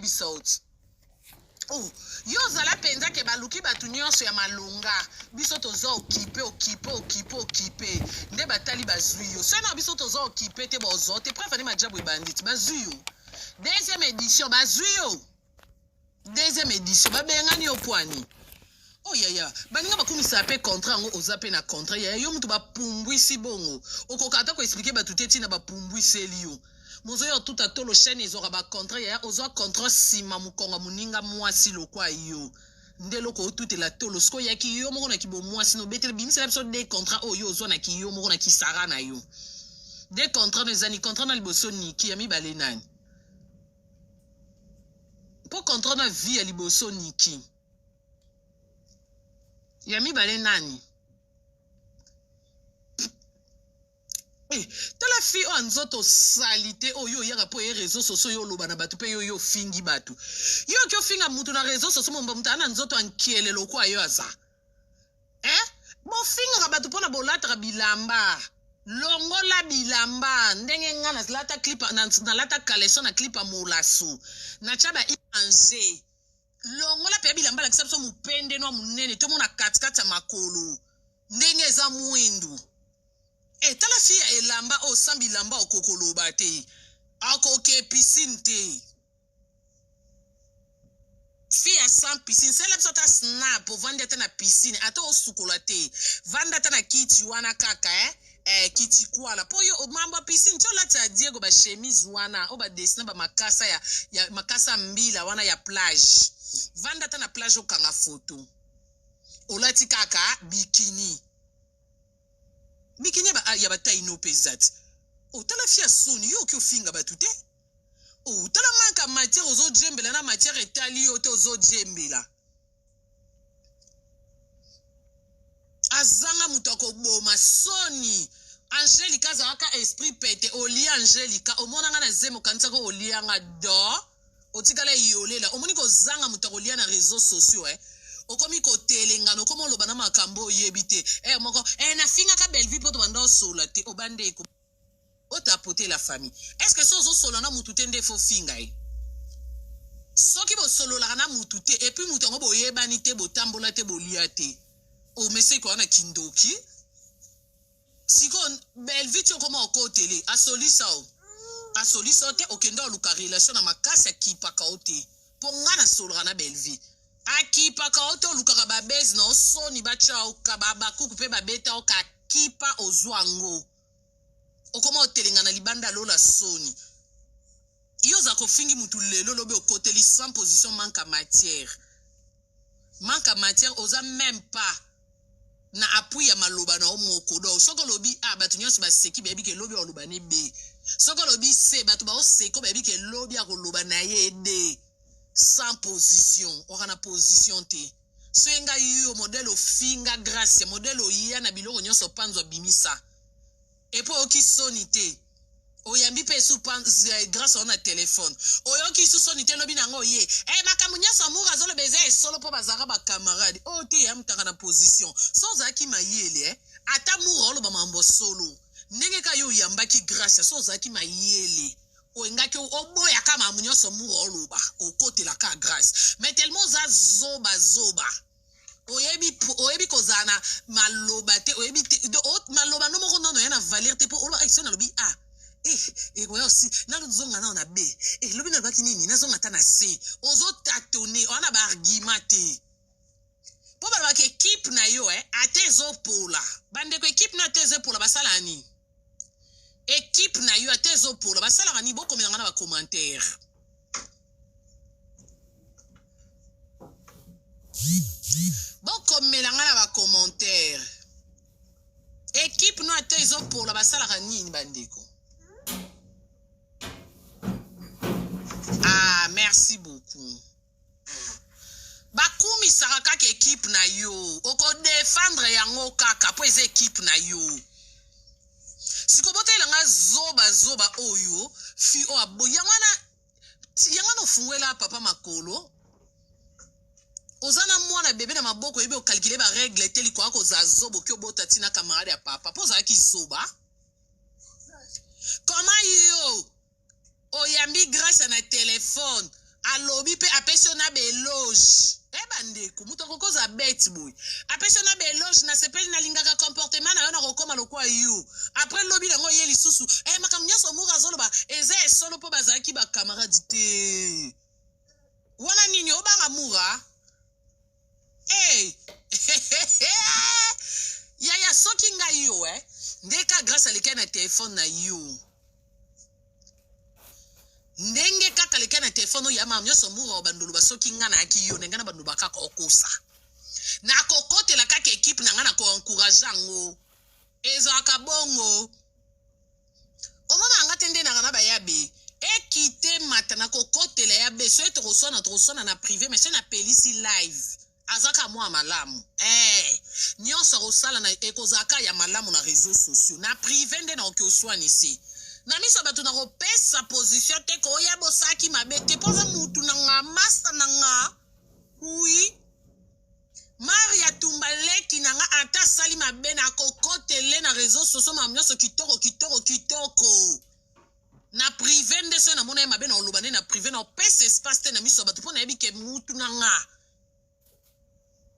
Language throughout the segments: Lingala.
nayebisa yo ti. Oh, yo ozala mpenza ke baluki bato nyonso ya malonga, biso toza okipe okipe okipe okipe nde batali bazwi yo. Soki na biso toza okipe te, bozwa te. Preuve ani majabu ebandi ti bazwi yo. Deuxième édition bazwi yo. Deuxième édition babengani yo pwani. Oh yaya, baninga bakumisaka mpe contrat yango, oza mpe na contrat yaya, yo mutu bapumbwisi bongo okoka ata koexplike bato te ntina bapumbwiseli yo. Mozo yo tuta tolo chaîne ezwaka ba contrat yaya, ozwa contrat nsima mokongo ya moninga mwasi lokwa yo nde eloko otutela tolo. Sikoyo yaki yo moko na kibomwasi na obeteli bimisela biso de contrat oyo yo ozwa na kiyo moko na kisara na yo. De contrat no ezani contrat na liboso niki ya mibale nani? Mpo contrat na vie ya liboso niki ya mibale nani? Eh, tala fille oyo nzoto salite oyo oyaka mpo ye réseau sociaux yo oloba na bato mpe yo yo ofingi bato yo oki ofinga mutu na réseau sociaux momba moto aa na nzoto ya nkiele lokola yo aza eh? Bofingaka bato mpo na bolataka bilamba, longola bilamba ndenge nga nalata clip nalata caleçon na clip ya molaso natya ba ange longola mpe bilamba, lakisa biso mopende no monene tomona katikati ya makolo ndenge eza mwindu. E tala fi ya elamba oyo sans bilamba okokoloba te, akoke piscine te. Fi ya sans piscine, sala biso ata snap ovandi ata na piscine, ata osukola te, vanda ata na kiti wana kaka eh? Eh, kiti kwala mpo yo mambo ya piscine ti olati ya Diego ba chemise wana oyo badesina ba makasa ya, ya makasa mbila wana ya plage, vanda ata na plage okanga foto olati kaka bikini bikini ya bataino mpe eza ti otala fi ya soni yo oki ofinga bato te. Oh, tala manque ya matière ozojembela na matière etali yo te ozojembela. Azanga moto akoboma soni. Angelica azalaka esprit pete olia Angelica omona nga na zemi okanisaka olia nga do otikala eyolela omoni kozanga moto akolia na réseaux sociaux eh. Okomi kotelengana okomi oloba na makambo oyebi te eh, moko eh, nafingaka Bellevue mpo tobanda osola te obandeko O tapoter la famille. Est ce que soki ozo solola na mutu te nde faut finga ye? Soki bo sololaka na mutu te et puis mutu yango boyebani te, botambola te, bolia te. Omeseki wana kindoki. Sikoyo Bellevue ti okoma okotele asolisa yo? Asolisa yo te, okende oluka relation na makasi akipaka yo te. Po nga na sololaka na Bellevue. Akipaka yo te, olukaka ba buzz na yo soni batia yo ka ba bakuku pe babeta yo kakipa ozua ngo. Okoma otelenga na libanda lola soni. Yo oza kofingi mutu lelo lobi okoteli sans position manque à matière. Manque à matière oza meme pas na appui ya maloba na yo moko. Donc soki olobi A bato nyonso baseki bayebi ke lobi oloba ne B. Soki olobi C bato baoseko bayebi ke lobi akoloba na ye D. Sans position, oka na position te. Soki nga yo modèle ofinga Gracia, modèle oya na biloko nyonso panzu abimisa. Et puis oyoki soni te. Oyambi pe esu Grace wana na telephone. Oyoki su soni te lobi nango oye. Eh makambo nyonso amour azoloba eza esolo po bazalaka ba camarade. Oh te ya mutaka na position. So ozalaki mayele eh. Ata amour oloba mambo solo. Ndenge ka yo oyambaki Gracia so ozalaki mayele. Oyengaki oboya ka makambo nyonso amour oloba. Okotela ka Grace. Mais tellement oza zoba zoba. Oyebi oyebi kozala na maloba te oyebi te maloba no moko nano ya na valeur te po oloba eh soki nalobi a eh ekoya osi nazonga nano na b eh lobi nalobaki nini nazonga ata na c ozo tatone oza na ba argument te po balobaka equipe na yo eh ata ezopola bandeko equipe na ata ezopola basalaka nini equipe na yo ata ezopola basalaka nini bokomela nga na ba commentaire. Bokomela nga na ba commentaire. Equipe no ata ezopola basalaka nini bandeko? Ah, merci beaucoup. Bakumisaka kaka equipe na yo, okodefendre yango kaka mpo eza equipe na yo. Sikoyo botalela nga zoba zoba oyo fi oyo aboyi yango wana yango wana ofungwela papa makolo oza na mwana bebe na maboko oyebi okalkile ba regle te likoka kozala zoba oki obota ti na camarade ya papa mpo ozalaki zoba koma yo oyambi grace na telefone. Alobi pe apesi yo na ba eloge. Eh ba ndeko, mutu akoki kozala bete boye. Apesi yo na ba eloge, nasepeli nalingaka comportement na yo nakokoma lokola yo. Après lobi nango oye lisusu, eh makambo nionso Mura azoloba eza ya solo po bazalaki ba camarades te. Wana nini obanga Mura? Hey! Yaya soki ngai yo eh, nde ka Grace alekaki na telephone na yo. Ndenge kaka alekaki na telephone oyo ya mama nyonso Mura obanda oloba soki ngai nayaki yo, ndenge na bando loba kaka okosa. Nakokotela kaka equipe na ngai na ko encourager yango. Ezalaka bongo. Omona nga te nde naka na ba yabe ekite mata na kokotela ya be soki tokoswana tokoswana na prive mais soki napelisi live aza kaka mwana malamu eh nyonso akosala na ekozala kaka ya malamu na réseaux sociaux na prive nde nakoki oswanise na miso ya bato nakopesa position te koya bosaki mabe te mpo aza mutu na nga masta na nga oui Maria tumba leki na nga ata asali mabe na kokotele na reseau sociaux makambo nyonso kitoko kitoko kitoko na prive nde soki namona ye mabe na oloba nde na prive na opesa espace te na miso ya bato mpo nayebi ke mutu na nga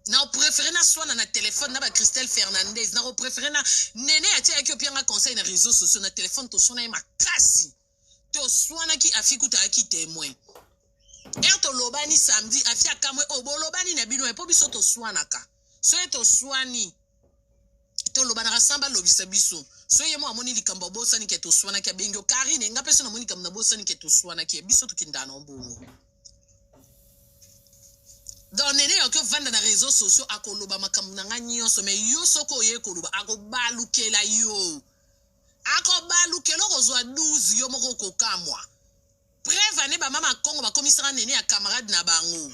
na prefere na swana na telefone na ba Christelle Fernandez na prefere na nene atia yaki opianga conseil na réseaux sociaux na telefone toswana ye makasi toswanaki afi kuta ayaki temoin heure tolobani samedi afi akamwe o oh, bolobani na bino mpo biso toswanaka soki toswani tolobanaka sans balobisa biso soki ye mo amoni likambo abosani ke toswanaki abengi yo karine nga mpe so namoni likambo nabosani ke toswanaki biso tokendaka na bongo donc nene yoki ovanda na réseau sociaux akoloba makambo na nga nyonso mais yo soki oye koloba akobalukela yo Akobalukela okozua 12 yo moko okokamwa. Preuve ane ba mama kongo bakomisaka nene ya camarade na bango.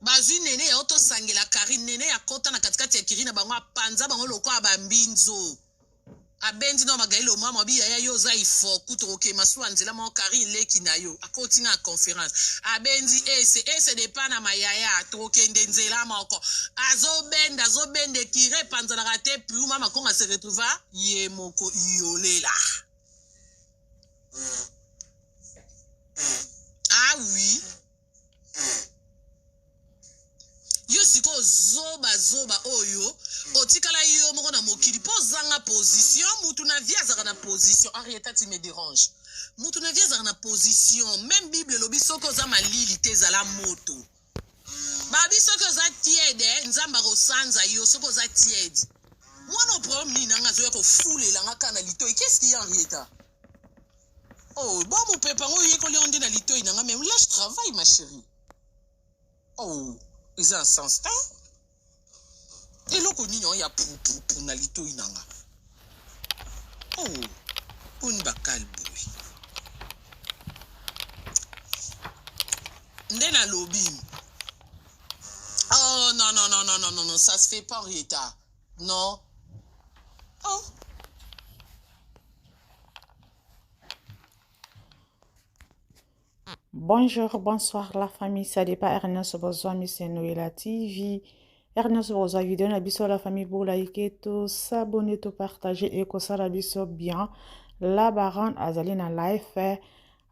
Bazui nene ya oto sangela Carine nene ya kota na katikati ya kiri na bango apanza bango lokola ba mbinzo. Abendi no magali lomama abi yaya yo oza ifoku tokokende masuwa nzela moko Carine leki na yo akoti nga na conference abendi ese ese de pana mayaya tokokende nzela moko azobenda azobenda ekire epanzanaka te piu mama kongo se retrouva ye moko iyolela ah oui yo sikoyo zoba zoba oyo otikala yo moko na mokili mpo ozanga position mutu na vie azalaka na position henrietta tu me dérange mutu na vie azalaka na position meme bible elobi soki oza malili te ezala moto babi soki oza tiede nzambe akosanza yo soki oza tiede mwana problème nini nanga azoya kofulela nga kaka na litoi qu'est-ce qu'il y a henrietta oh bo mopepe yango oyekoli yango nde na litoi na nga mais là je travaille ma chérie oh eza na sens te eloko nini yango ya pupupu na litoi na nga oh boni bakali boye nde nalobi oh non non non non non non non ça se fait pas Henrietta non oh Bonjour, bonsoir la famille, ça dépend Ernest bozwa c'est Noëlla TV. Ernest bozwa vidéo na biso la famille pour liker to s'abonner to partager et kosala biso bien. La baronne azali na live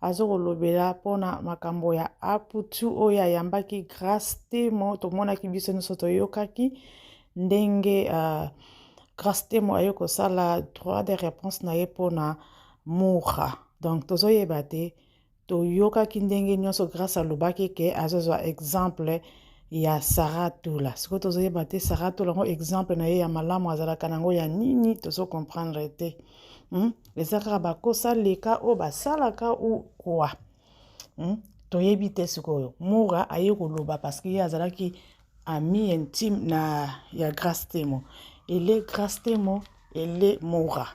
azokolobela mpona makambo ya aputu oyo ayambaki Grace Temo tomonaki biso nyonso toyokaki ndenge uh, Grace Temo aye kosala droit de réponse na ye mpona Mura donc tozoyeba te toyokaki ndenge nyonso Grace alobaki ke azozwa exemple ya Sarah Tula sikoyo tozoyeba te Sarah Tula yango exemple na ye ya malamu azalaka nango ya nini tozo comprendre te hmm? eza kaka bakosa leka oyo basalaka ou quoi hmm? toyebi te sikoyo Mura aye koloba parce que ye azalaki ami intime na ya Grace Temo ele Grace Temo ele Mura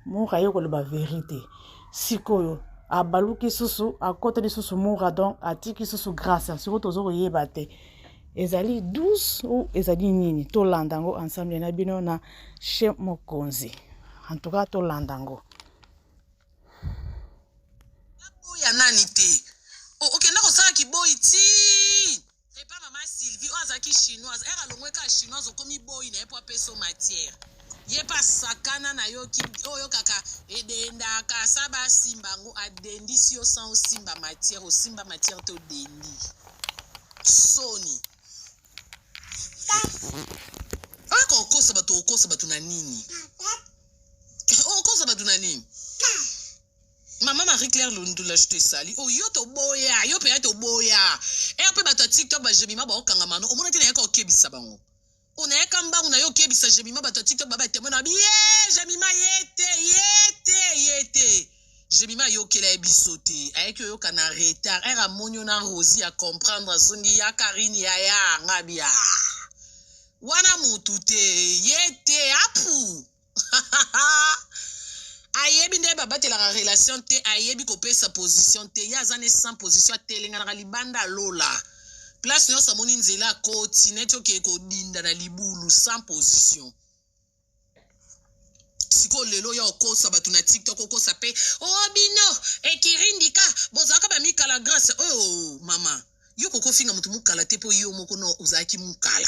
Mura aye koloba verite sikoyo abaluki susu akoteli susu Mura donc atiki susu Grace sikoyo tozo koyeba te ezali 12 ou ezali nini tolanda yango ensemble na bino na chez mokonzi en tout cas tolanda yango ya nani te okenda kosala kiboyi ti epa mama sylvie oyo azalaki chinoise ere alongwe kaka chinoise okomi boyi na ye mpo apesa matière. Ye pe asakana na yo ki oyokaka edendaka sa basimba yango adendisi yo sans osimba matière osimba matière te odendi soni oyaka okosa bato okosa bato na nini okosa bato na nini Mama Marie Claire Lundula je te salue. Oh yo toboya, yo pe toboya. Eh pe bato ya TikTok ba Jemima ba okanga mano, omona te na yaka okebisa bango. Onayaka mbangu na yo okebisa Jemima bato ya TikTok ba ba témoin na bi ye Jemima ye te ye te ye te. Jemima ayokela ye biso te. Ayaki oyoka na retard. Er amoni yo na Rosie a comprendre azongi ya Karine yaya ngabia. Wana mutu te ye te apu. ayebi nde babatelaka relation te ayebi kopesa position te ye aza ne sans position atelenganaka libanda lola place nyonso amoni nzela akoti neti okeye kodinda na libulu sans position sikoyo lelo ya okosa bato na tiktok okosa mpe o oh, bino ekirindika bozalaka bamikala grace oyo oh, mama Yo okoki ofinga mutu mukala te po yo moko no ozalaki mukala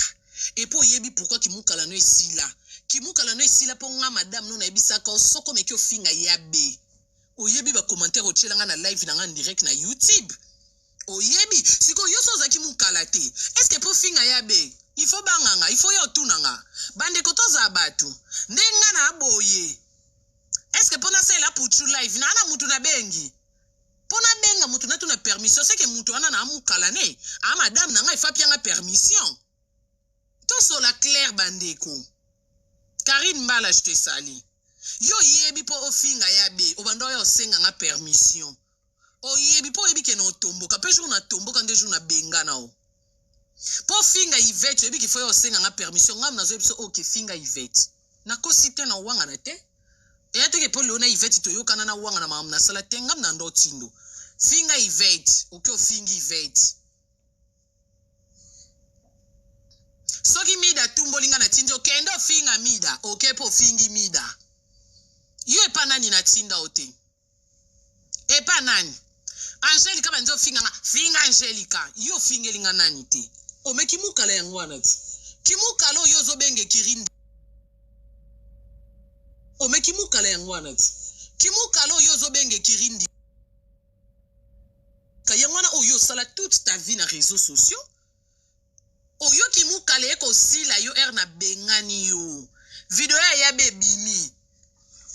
et puis oyebi pourquoi kimukala no esila. Kimukala no esila po nga madame no nayebisaka yo soki omeki ofinga ya be oyebi ba commentaire otiela nga na live na nga en direct na youtube oyebi sikoyo yo so ozalaki mukala te est ce que po ofinga ya be il faut banga nga il faut ya otuna nga bandeko tozala batu nde nga na boye est ce que po nasalela puchu live na na mutu nabengi Po na benga mutu na tuna permission ce que mutu wana na mukala ne a madame na nga il faut apia nga permission. Tosola clair ba ndeko. Carine Mbala je te salue. Yo oyebi po ofinga ya be obanda oya osenga nga permission. Oyebi po oyebi ke na otomboka pe jour na tomboka nde jour na bengana yo. Po ofinga Yvette oyebi qu'il faut oya osenga nga permission nga nazo yebisa oke finga Yvette. Nakosi te na owangana te. Eya te ke po lelo na Yvette toyokana na wangana makambo nasala te ngam na ndo tindo. Finga Yvette, oke ofingi Yvette. Soki Mida atumboli nga na tindi okende ofinga Mida, oke po ofingi Mida. Yo epa nani na tinda yo te? Epa nani? Angelica bandi ofinga nga, finga Angelica. Yo ofingeli nga nani te? Ome kimukala yango wana ti. Kimukala oyo ozobenga ekirindi. Ome kimukala yango wana ti. Kimukala oyo ozobenga ekirindi. Yango wana oyo osala toute ta vie na réseaux sociaux. Oyoki mukala eko sila yo heure na bengani yo video ya yabe ebimi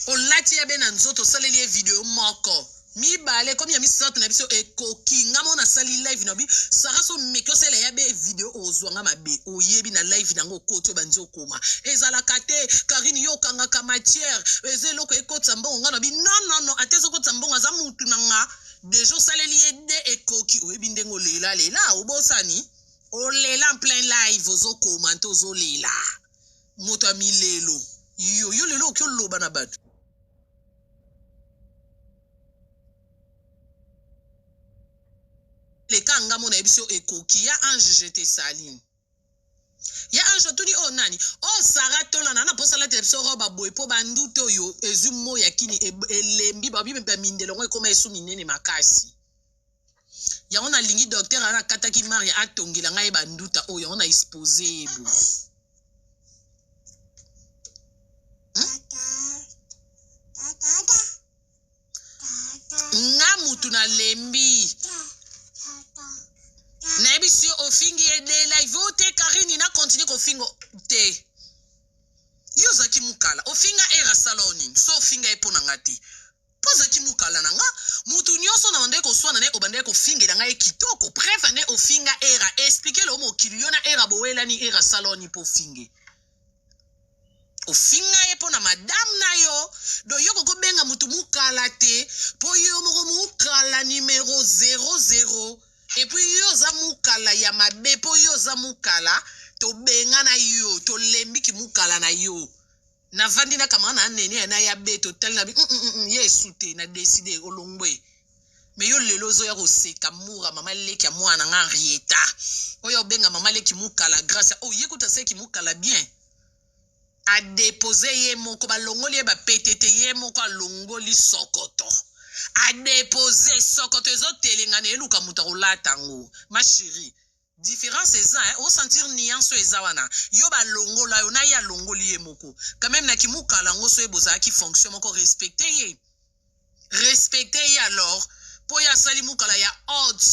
olati yabe na nzoto osaleli ye video moko mibale ekomi ya misato na biso ekoki nga moko nasali live na bi sara so meki osala yabe video ozwa nga mabe oyebi na live nango okoti obandi okoma ezalaka te karine yo okangaka matière eza eloko ekotisa mbongo nga na bi non non non ata ezokotisa mbongo aza mutu na nga Dejà osaleli ye de ekoki oyebi ndenge olela lela obosani olela en plein live ozo commente ozolela moto ya milelo yo yo lelo oki oloba na bato leka nga mona yebi so ekoki ya ange je te saline Ya Ange otuni oyo nani? Oh Sarah tola na na posa latela biso robe boye po ba ndute oyo ezui moyi ya kini elembi ba bi ba mindele ngo ekoma esu minene makasi. Yango na lingi docteur ana akataki Maria atongela ngai ba nduta oyo yango na expose ye boye. Hmm? Nga mutu na lembi. Nayebisi yo ofingi ye de live o te Karine na continue kofingo te. Yo ozalaki mukala ofinga era sala o nini so ofinga ye mpo na nga te mpo ozalaki mukala na nga mutu nyonso na bandaki koswana na ye obandaki kofingela ngai ye kitoko preuve nde ofinga era explike leo mokili yo na era bowelani era sala o nini mpo ofinge Ofinga ye pona madame na yo donc yo koko benga mutu mukala te po yo moko mukala numero 00 et puis yo oza mukala ya mabe po yo oza mukala tobengana yo tolembi kimukala na yo navandi na camarade na nene ya na ya be totali na bi mm, mm, mm, ye esu te na decide olongwe me yo lelo ozoya koseka mura mama leki ya mwana nga Henrietta oyo obenga mama leki mukala grace oyo ye kutu aseki mukala bien a depose ye moko balongoli ye ba pete te ye moko alongoli sokoto a depose sokoto ezotelengana eluka moto akolata yango ma cherie. Difference eza hein, o sentir nuance oyo eza wana? Yo ba longola yo na ye alongoli ye moko. Quand meme na kimukala ngo soki bozalaki fonction moko respecter ye. Respecter ye alors po ye asali mukala ya haute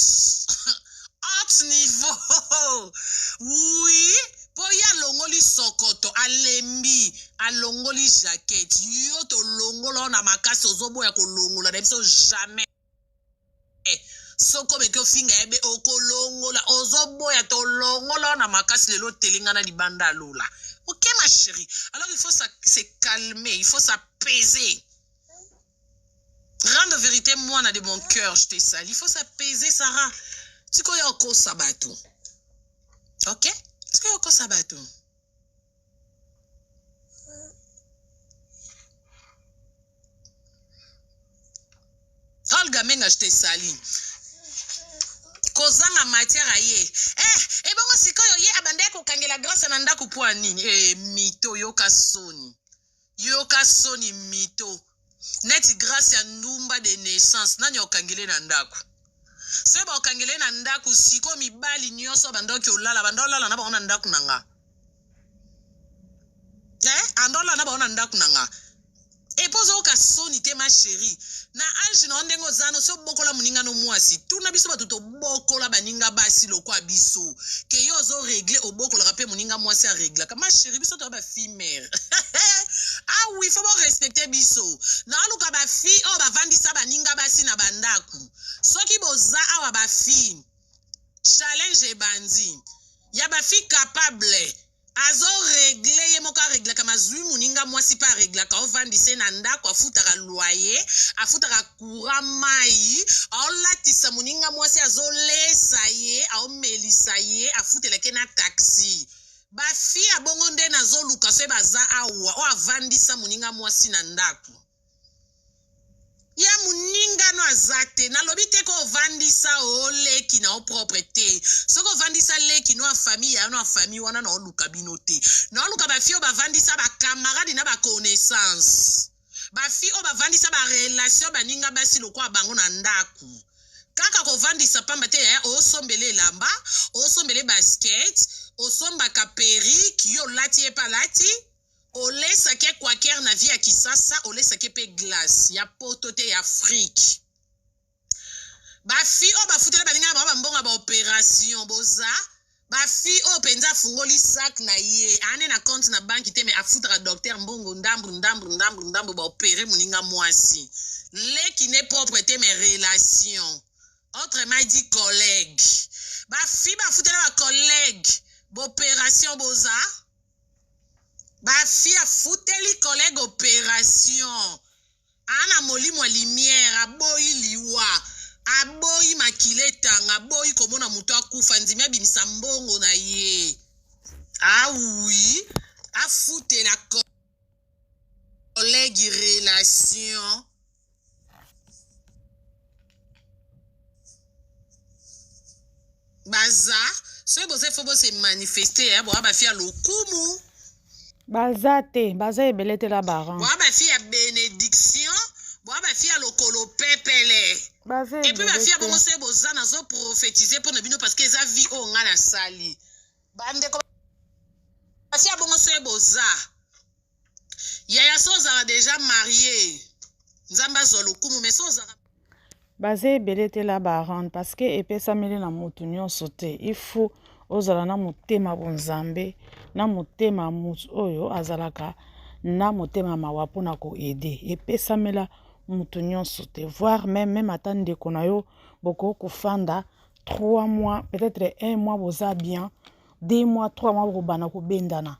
haute niveau. Oui, po ye alongoli sokoto, alembi, alongoli jacket. Yo tolongola yo na makasi ozoboya kolongola na biso jamais. Soki omeki ofinga ye be okolongola ozoboya tolongola yo na makasi lelo otelengana libanda ya lola. Ok ma chérie, alors il faut se calmer, il faut s'apaiser. Rendre vérité mwana de mon cœur, je te salue. Il faut s'apaiser Sarah. Tika oya okosa bato. Ok? Tika oya okosa bato. Olga Menga, je te salue. Kozanga matière aye. Eh, ebongo sikoyo ye abandaki kokangela grâce na ndako mpo ya nini? Eh, mito yoka soni. Yoka soni mito. Neti grâce ya ndumba de naissance, nani okangele na ndako? Soki bakokangele na ndako sikoyo mibali nyonso bandaki olala, banda olala na bango na ndako na nga. Eh, anda olala na bango na ndako na nga. Epo ozoyoka soni te ma chérie. Na age na yo ndenge oza no, soki obokola moninga no mwasi, tuna biso bato tobokola baninga basi lokwa biso. Ke yo ozo régler obokolaka pe moninga mwasi areglaka. Ma chérie, biso toza ba fille mère. Ah oui, faut bo respecter biso. Naoluka ba fille oyo bavandisa baninga basi na bandako. Soki boza awa ba fille, challenge ebandi. Ya ba fille capable azo regler ye moko areglaka mazui moninga mwasi pe areglaka ovandisa ye na ndako afutaka loyer afutaka courant mayi aolatisa moninga mwasi azolesa ye aomelisa ye afutelaka ye na taxi ba fille ya bongo nde nazoluka soki baza awa oyo avandisa moninga mwasi na ndako Ya muninga no aza te nalobi te ko ovandisa o leki na yo propre te soki ovandisa leki no ya famille ya no ya famille wana na oluka bino te na oluka ba fille oyo bavandisa ba camarade na ba connaissance ba fille oyo bavandisa ba relation baninga basi lokola bango na ndaku kaka kovandisa pamba te yaya osombele elamba osombele basket osombaka perruque yo olati ye pe alati Olesaki quaker na vie ya kisasa olesaki pe glace ya poto te ya Afrique. Ba fille oyo bafutela baninga na bango ba mbongo ya ba operation boza ba fille oyo penza afungoli sac na ye ane na compte na banque te mais afutaka docteur mbongo ndambu ndambu ndambu ndambu ba opere moninga mwasi leki ne propre te mais relation autrement dit collègue ba fille bafutela ba collègue ba operation boza Ba fille afuteli collègue operation aa na molimo ya lumière aboyi liwa aboyi makila etanga aboyi komona moto akufa andimi abimisa mbongo na ye ah oui afutela collègue relation Baza soki boza faut bose manifester ya boa ba fille ya lokumu. Baza te, baza ebele te la baron. Boa ba fille ya benediction, boa ba fille ya lokolo pepele. Baza Et puis ba ebele fille ya te. bongo soki boza nazo prophétiser pona bino parce que eza vie oyo nga nasali. Ba ndeko ba fille ya bongo soki boza Yaya so ozalaka dejà marie nzambe azwa lokumu mais so ozalaka. Baza ebele te la baronne parce que epesameli na mutu nionso te il faut ozala na motema bonzambe na motema mutu oyo azalaka na motema mawa pona ko aider epesamela mutu nionso te voir meme meme ata ndeko na yo bokoki kofanda 3 mois peut-être 1 mois boza bien 2 mois 3 mois bokobanda kobendana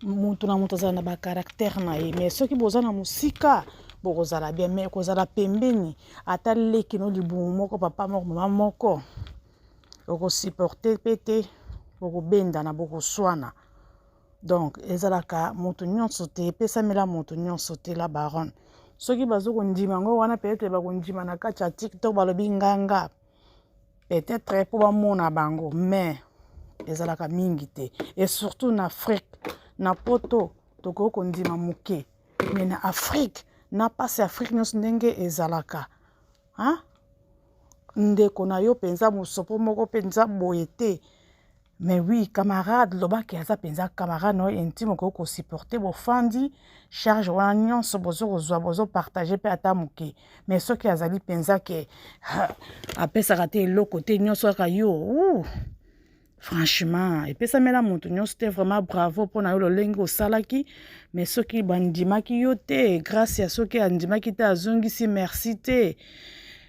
mutu na mutu azala na ba caractère na ye mais soki boza na mosika bokozala bien mais kozala pembeni ata leki no libumu moko papa moko mama moko okosupporte mpe te bokobendana bokoswana donc ezalaka moto nyonso te epesamela moto nyonso te la baronne soki bazo kondima yango wana peut-être bakondima na kati ya tiktok balobi nganga peut-être mpo bamona bango mais ezalaka mingi te et surtout na Afrique na poto tokoki kondima moke mais na Afrique na pasi Afrique nyonso ndenge ezalaka hein? ndeko na yo mpenza mosopo moko mpenza boye te. Mais oui, camarade, lobaki aza mpenza camarade na yo intime, okoki kosupporte, bofandi charge wana nyonso bozo kozwa, bozopartage mpe ata moke. Mais soki azali mpenza ke apesaka te eloko te, nyonso kaka yo, ouh, franchement epesamela moto nyonso te. Vraiment bravo mpona yo lolenge osalaki. Mais soki bandimaki yo te, grâce ya soki andimaki te, azongisi merci te,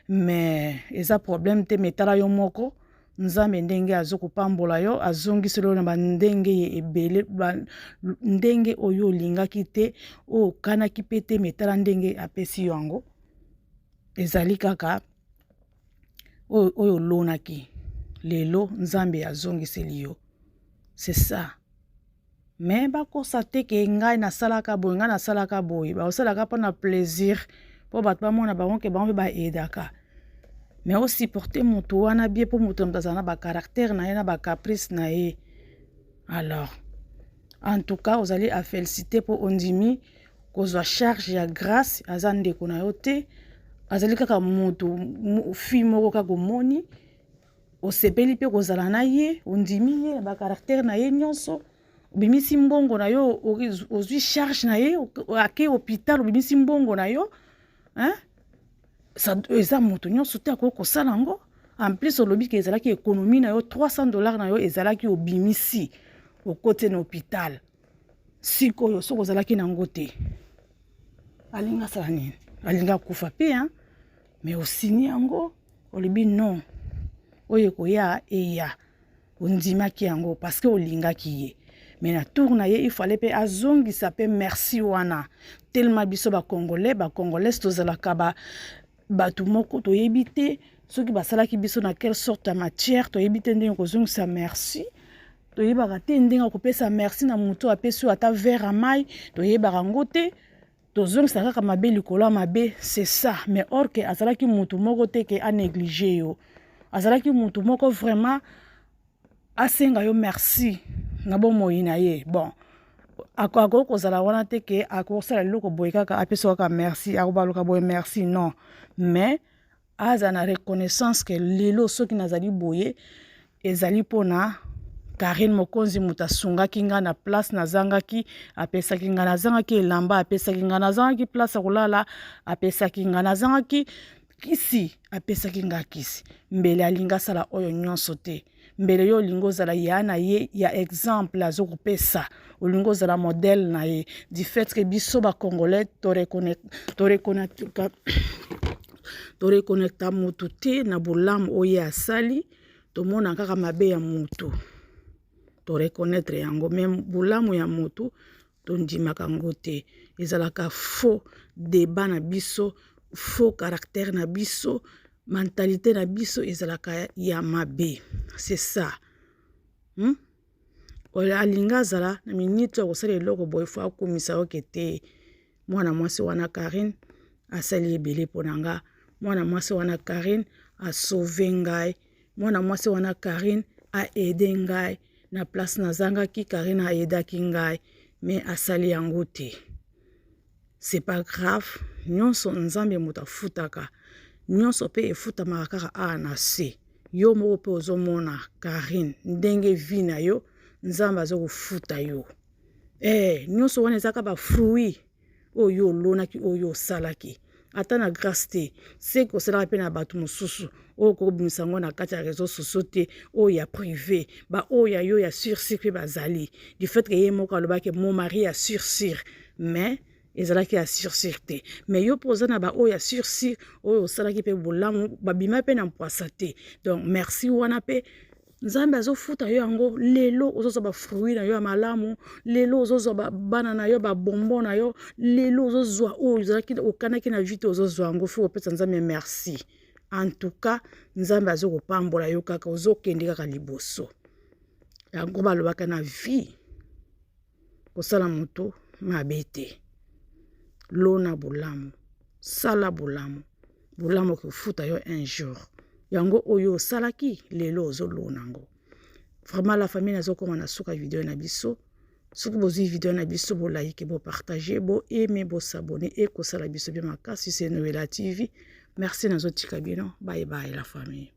mais eza problème te. Mais tala yo moko, Nzambe ndenge azokopambola yo, azongiseli yo na bandenge ye ebele, ndenge oyo olingaki te, oyo okanaki mpe te. Mais tala ndenge apesi yo yango, ezali kaka oyo oyo olonaki, lelo Nzambe azongiseli yo, c'est ça. Mais bakosa te ke ngai nasalaka boye, ngai nasalaka boye. Bakosalaka mpona plaisir, mpo bato bamona bango ke bango mpe baaidaka. Mais osupporte moto wana bien, mpo moto na moto azala na bacaractère na ye, na bacaprice na ye. Alors en tout cas ozali à féliciter mpo ondimi kozwa charge ya Grâce. Aza ndeko na yo te, azali kaka moto, fille moko kaka omoni, osepeli mpe kozala na ye, ondimi ye na bacaractère na ye nyonso, obimisi mbongo na yo, ozwi charge na ye, ake hôpital, obimisi mbongo na yo, hein? Eza moto nyonso te akoki kosala yango. En plus olobi ke ezalaki économie na yo, 300 $ na yo ezalaki, obimisi, okoti na hôpital. Sikoyo soki ozalaki nango te, alingi asala nini? Alingi akufa mpe, hein? Mais osini yango, olobi non, oyo ekoya eya, ondimaki yango parce que olingaki ye. Mais na tour na ye, il fallait mpe azongisa mpe merci wana. Tellement biso Bacongolais, Bacongolais tozalaka ba bato moko toyebi te soki basalaki biso na quelle sorte ya matière, toyebi te ndenge kozongisa merci, toyebaka te ndenge akopesa merci na moto apesi oyo ata verre ya mai, toyebaka yango te. Tozongisa kaka mabe likolo ya mabe, c'est ça. Mais or ke azalaki motu moko te ke anéglige yo, azalaki motu moko vraiment asenga yo merci na bomoi na ye. Bon, akoki kozala wana te ke akosala eloko boye kaka apesi kaka merci, akobaluka boye merci, non. Mais aza na reconnaissance ke lelo soki nazali boye, ezali mpona Karine Mokonzi, moto asungaki nga na place nazangaki, apesaki nga, nazangaki elamba, apesaki nga, nazangaki place ya kolala, apesaki nga, nazangaki kisi, apesaki nga kisi. Mbele alingi asala oyo nyonso te. Mbele yo olingi ozala ya na ye ya exemple, azokopesa, olingi ozala modèle na ye. Du fait ke biso Bacongolais toreconnecta motu te na bolamu oyo asali, tomona kaka mabe ya motu, toreconnaître yango, mais bolamu ya motu tondimaka yango te. Ezalaka faux débat na biso, faux caractère na biso, mentalité na biso ezalaka ya mabe, c'est ça, Alingi azala na minute ya kosala eloko boye, fo akumisa oke te. Mwana mwasi wana Karine asali ebele mpo na nga, mwana mwasi wana Karine asauve ngai, mwana mwasi wana Karine aide ngai na place nazangaki, Karine aaidaki ngai. Mais asali yango te, c'est pas grave. Nyonso Nzambe moto afutaka nyonso, mpe efutamaka kaka awa na se. Yo moko mpe ozomona Karine, ndenge vie na yo, Nzambe aza kofuta yo. Nyonso wana ezaka bafruit oyo olonaki, oyo osalaki, ata na Grâce te, seke osalaka mpe na bato mosusu oyo kobimisa yango na kati ya réseau sociaux te, oyo ya privé, baoyo ya yo ya sûr sûr mpe bazali. Du fait ke ye moko alobaki mon mari ya sûr sûr, mais ezalaki ya sûr sûr te. Mais yo mpo oza na baoyo ya sûr sûr oyo osalaki mpe bolamu, babima mpe na mpwasa te. Donc merci wana mpe Nzambe azofuta yo yango. Lelo ozozwa bafruit na yo ya malamu, lelo ozozwa bana na yo, babonbon na yo, lelo ozozwa oyo ozalaki okanaki na vie te, ozozwa yango. Fo kopesa Nzambe merci. En tout cas Nzambe azokopambola yo kaka, ozokende kaka liboso. Yango balobaka na vie, kosala moto mabe te, lona bolamu, sala bolamu, bolamu kofuta yo un jour. Yango oyo osalaki, lelo ozolona yango. Vraiment la famille, nazokóma na suka video na biso. Soki bozwi video na biso, bolike, bopartage, boaime, bos'abonner, ekosala biso bien makasi. C'est Noela TV, merci. Nazotika bino, bye bye la famille.